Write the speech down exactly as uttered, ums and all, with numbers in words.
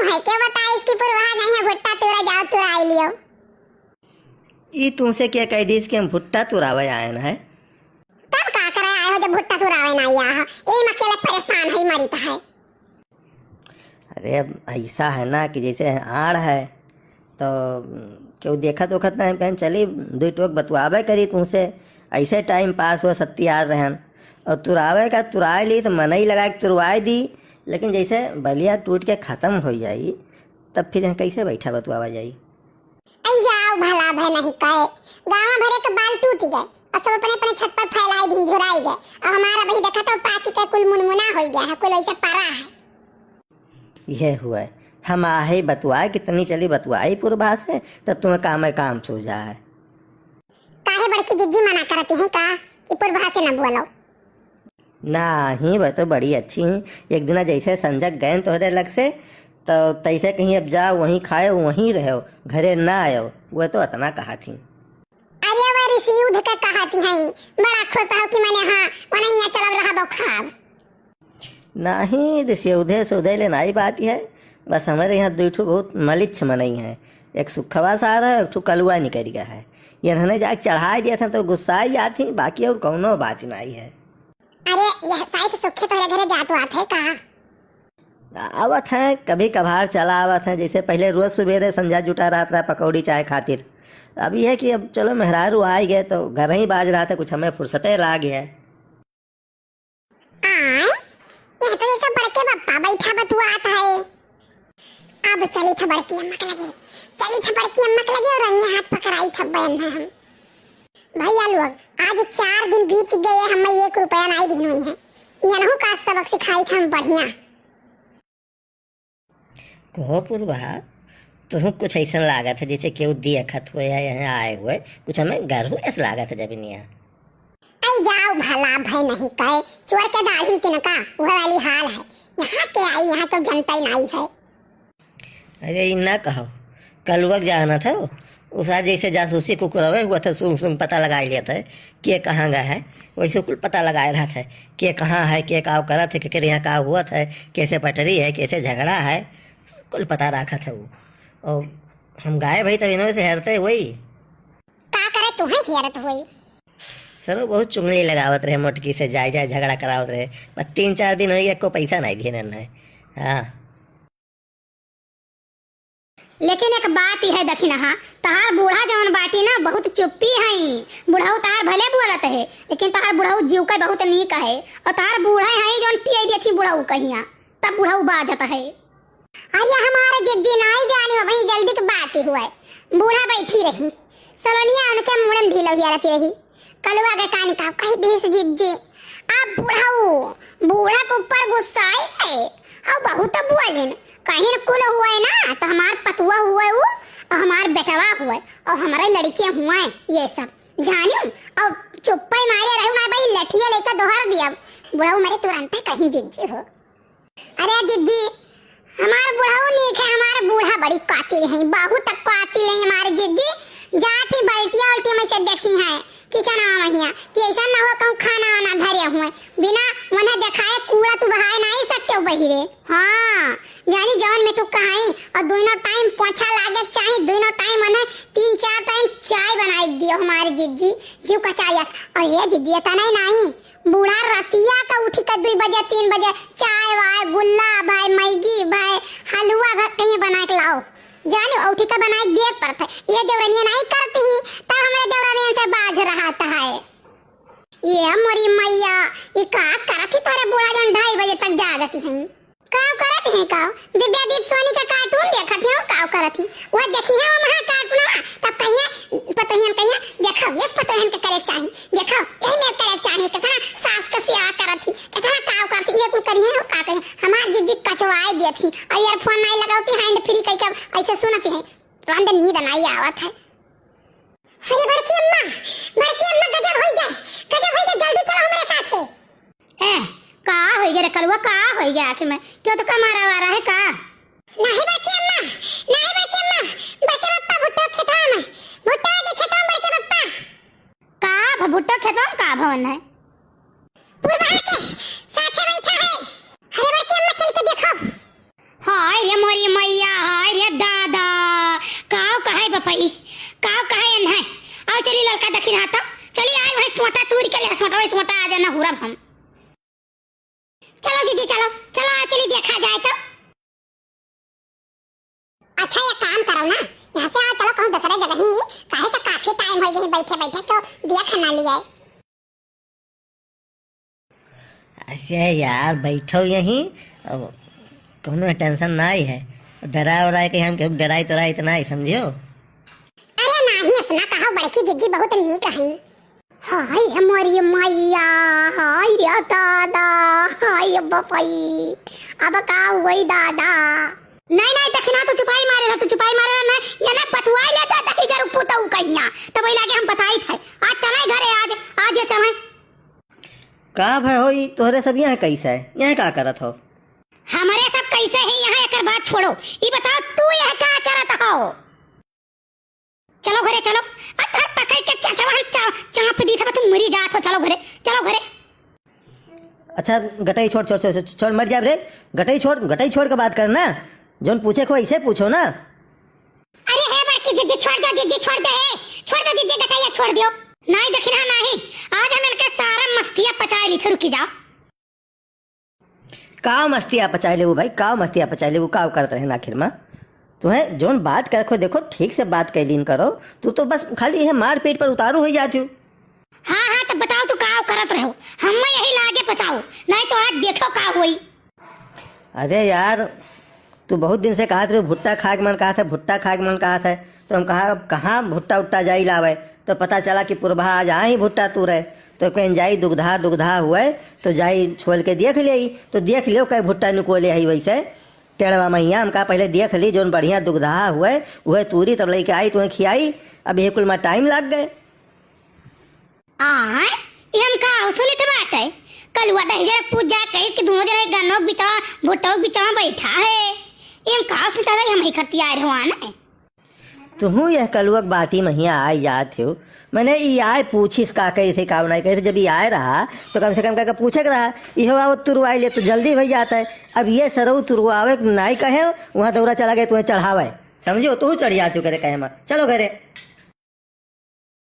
है के बताइस कि पुरबहा गई है भुट्टा तुरा, जाओ तुराई लियो। ई तुमसे के कहि दिहिस कि हम भुट्टा तुरावे आएन है? तब का करे आए हो जब भुट्टा तुरावे ना आया हो? ए में अकेले परेशान है, मरित है। अरे अब ऐसा है ना कि जैसे आड़ है तो केहू देखत ओखत ना है, कहन चली दुई टोक बतुआवे करी तुमसे। ऐसे time pass हुआ, सत्ती आड़ रहन और तुरावे का तुराए ली तो मनई लगा के तुरवाए दी, लेकिन जैसे बलिया टूट के खत्म हो जाई तब फिर यहाँ कैसे बैठा बतुआवा जाई? ऐ जाओ भला भय नहीं कहे, गाँव भरे के बाल टूट गए और सब अपने अपने छत पर फैलाई दिन झुराई गए। अब हमारा वही देखा तो पाकी के कुल मुनमुना हो गया है, कुल ऐसे परा है। यह हुआ है, हम आहे बतुआए, कितनी चली बतुआई पुरबहा से, तब तुम्हें काम है काम सूझा है। काहे बड़की जिज्जी मना करती हैं का कि पुरबहा से न बोलो? नाही, वह तो बड़ी अच्छी ही। एक दिना जैसे संजक गए तोहरे लग से, तो तैसे कहीं अब जाओ, वहीं खायो, वहीं रहो, घरे ना आयो, वह तो अतना कहा थी। अरे वह ऋषि युद्ध के कहा थी हैं, बड़ा खुश हो कि मैंने हाँ, वनैया चलब रहा बो खाब। नाही, ऋषि युद्धे से उदय ले नाई बात है, बस हमारे यहाँ दो ठो बहुत मलिच्छ मनई हैं, एक सुखवा सार है, एक ठो कलुआ निकल गया है। ये इन्होंने जाके चढ़ाई दिया था तो गुस्सा ही जाती, बाकी और कौनो बात ही नहीं है। अरे, यह साइत सुखी तोहरे घरे जात वात है का? आवत है, कभी कभार चला आवत है, जैसे पहले रोज सुबेरे संझा जुटा रहत रहा पकौड़ी चाय खातिर। अब यह है कि अब चलो मेहरारू आ ही गए तो घर ही बाज रहा था, कुछ हमें फुर्सते लाग है। आय, यह तो जैसे बड़के बप्पा बैठा बतुआत है। अब चली था बड़की अम्मा के लगे, चली था बड़की अम्मा के लगे और रंगे हाथ पकड़ाई था बहन है हम। भैया लोग, आज चार दिन बीत गए, हमें एक रुपया नाई दीन हुई है। यनहु का सबक सिखाई था हम बढ़िया। कहो पुरबहा, तुहूँ कुछ ऐसा लागत है जैसे केहू देखत हुए या यहाँ आए हुए, कुछ हमें घर हुए ऐसा लागत है जब यहाँ। आई जाओ भला भय नहीं कहे, चोर के दाढ़ी में तिनका, वह वाली हाल है। यहाँ के आई, यहाँ तो जनता ही नहीं है। अरे, ई ना कहो, कलुआ के जानत हो, उ सार जैसे जासूसी कुकुरवे हुआ था, सूंघ सूंघ पता लगाए लेत है, के कहाँ गए है, वैसे कुल पता लगाए रहत है, के कहाँ है, के का करत है, केकरे यहाँ का हुआ है, कैसे पटरी है, कैसे झगड़ा है, कुल पता रखत है वो। और हम गाए भाई तब इन्हों से हेरते वही। का करे तुहे हेरत होई? सरो बहुत चुगली लगावत रहे मोटकी से, जाए जाए झगड़ा करावत रहे, बस तीन चार दिन हो गया, एको पैसा नहीं दिए है। हाँ। लेकिन एक बात ई है दखिनहा, तहार बूढ़ा जवन बाटी ना बहुत चुप्पी हई। बुढ़ऊ तहार भले बोलत है, लेकिन तहार बुढ़ऊ जीव के बहुत नीक है। और तहार बूढ़ा हई जवन टियाई देथी बुढ़ऊ कहिया, तब बुढ़ऊ बाजत है। अरे हमारे जिज्जी नाई जानी हो भाई, जल्दी के बात ही हुआ है। बूढ़ा बैठी रही, सलोनिया उनके मुड़न भी लगिया रहती रही। कलुआ के कान का कही देस जिज्जी, अब बुढ़ऊ, बूढ़ा के ऊपर गुस्सा आई है। और बहुत बोलिन, कहीं कुल हुए ना, तो हमार पतुआ हुए उ, और हमार बेटवा हुए, और हमारे लड़कियां हुए, ये सब जानियो। और चुप्पे मारे रहू ना भाई, लठिया लेकर दोहर दिया। बुढ़ऊ मारे तुरंत कहीं जिज्जी हो। अरे जिज्जी, हमार बुढ़ऊ नीक है, हमार बूढ़ा बड़ी कातिल है, बहुत कातिल है हमारे जिज्जी। जाती बल्टिया उल्टिया में से देखी है किचन में हिया कि ऐसा ना हो कहूँ खाना वाना धरे हुए, बिना उन्हें दिखाए कूड़ा तू बहाए नहीं सकते हो बहिरे। हाँ, जानी जवन में तू कहाई, और दोनों टाइम पोछा लागे चाहे, दोनों टाइम उन्हें तीन चार टाइम चाय बनाई दियो हमारे जिज्जी, जीव कचायत। और ये जिज्जी इतना ही नहीं, बूढ़ा रतिया का उठी के दुई बजे, तीन बजे चाय वाय, गुल्ला भाई, मैगी भाई, हलवा भाई, कहीं बना के लाओ। जाने उठी के बना के दिए पड़त है। ये देवरनिया नहीं करती ही, तब हमारे देवरनियन से बाज रहत है। ये मोरी मैया, ये का करत ही तोरे बूढ़ा जौन ढाई बजे तक जागती हैं? काव करत हैं काव? दिव्या दीप सोनी का cartoon देखत हैं, काव करत हैं? वो देखी है वो महा cartoonवा, तब कहिए, पतोहियन कहिए, "देखो, यस पतोहियन के करे चाही, देखो, यही में करे चाही, कितना सास के सेवा करत ही, कितना काव करत ही, ये कुल करिए और का करिए?" हमार जिज्जी कचवाए दियत ही, और earphone नहीं लगावती, hand free कह के ऐसे सुनती है, तो अंदर नींद नहीं आवत है। अरे बड़की अम्मा, बड़की अम्मा, गजब होई गए, गजब होई गए, जल्दी चलो हमारे साथे। ए, का होई गए रे कलुआ, का होई गए आखिर में? क्यों तो का मारा वारा है का? नहीं बड़की अम्मा, नहीं बड़की अम्मा, बड़के पप्पा भुट्टा खेतवा में, भुट्टा के खेतवा में बड़के पप्पा। का भ-, भुट्टा खेतवा में का भवन है? पुरबहा के साथे बैठा है। अरे बड़की अम्मा चल के देखो। हाय रे मोरी मैया। पिन्हा तो। चली आई वही सोटा तूर के ले, सोटा वही सोटा आ जाना हुरब हम। चलो जीजी, चलो, चलो, आ चली देखा जाए तो। अच्छा, एक काम करो ना, यहाँ से आ चलो कहूँ दूसरे जगह ही, काहे से काफी टाइम हो गई बैठे बैठे, तो देख ना लिए। अरे यार, बैठो यहीं, अब कौनो टेंशन ना ही है। डराए उराए के हम केहू डराई तो इतना ही समझियो। अरे नाही, ऐसना कहो, बड़की जीजी बहुत नीक है। हाय रे मोरी मैया, हाय रे दादा, हाय रे बपई, अब का होई दादा? नहीं, नहीं, दखिना, तू चुपाई मारे रह, तू चुपाई मारे रह, ना, ये ना बतुआई लेता, दही जरूर पुतऊ कहिया, तब वही लागे हम बताई थे। आज चले घरे, आज, आज ये चले। का भय होई, तोहरे सब यहाँ कैसे है? यहाँ का करत हो? हमरे सब कैसे है यहाँ, एकर बात छोड़ो। ई बताओ, तू यहाँ का करत हो? चलो घरे चलो। आ, धर पकड़ के चचवा हम चा-, चाप दी था, तुम मरी जात हो। चलो घरे, चलो घरे। अच्छा, गटई छोड़, छोड़, छोड़, छोड़, छोड़, मर जाब रे। गटई छोड़, गटई छोड़ के बात कर ना। जौन पूछे को ऐसे पूछो ना। अरे हे बड़की जीजी, छोड़ दो जीजी, छोड़ दो, हे, छोड़ दो जीजी, गटैया छोड़ दियो। नहीं दखिना नहीं, आज हम इनके सारा मस्तिया पचाए ली थे, रुकी जाओ। का मस्तिया पचाए लेबू भाई, का मस्तिया पचाए लेबू, का करत रहे ना आखिर में? तुम्हें जौन बात करे को देखो, ठीक से बात कैलीन करो। तू तो बस खाली ये मारपीट पर उतारू हो जाती हो। हाँ, हाँ, तब बताओ तू का करत रहो, हम यही लागे बताओ, नहीं तो आज देखो का होई। अरे यार, तू बहुत दिन से कहत रहे भुट्टा खाए के मन कहत है, भुट्टा खाए के मन कहत है, तो हम कहा अब कहाँ भुट्टा उट्टा जाई लावे, तो पता चला कि पुरबहा आज आ ही भुट्टा तूरे, तो कहीं जाई दुगधा दुगधा हुए, तो जाई छोल के देख ले, तो देख लियो कहीं भुट्टा निकोले आई वैसे पेड़वा मैया, हम कहा पहले देख ली जौन बढ़िया दुगधा हुए, वह तूरी तब लेके आई तुम्हें खियाई, अब ये कुल में टाइम लग गए। आय, ई हम का सुनित बाटे? कलुआ दही जरा पूछ जाए कहिस कि दोनों जने गन्नो के बिचवा, भुट्टो के बिचवा बैठा है। ई हम का सुनित बाटे, हम ही करती आए रहवान है। तुहू यह कलुआ के बाती महिया आए जात हो। मैंने ई आए पूछिस का कही थे, का नहीं कही थे। जब ई आए रहा, तो कम से कम का पूछे के रहा। इहो आवत तुरवाई ले तो जल्दी भई जात है। अब ये सरऊ तुरवावे के नाई कहे, वहाँ दौरा चला गए, तुम्हें चढ़ावे। समझियो, तुहू चढ़ जात हो करे कहे मा। चलो घरे।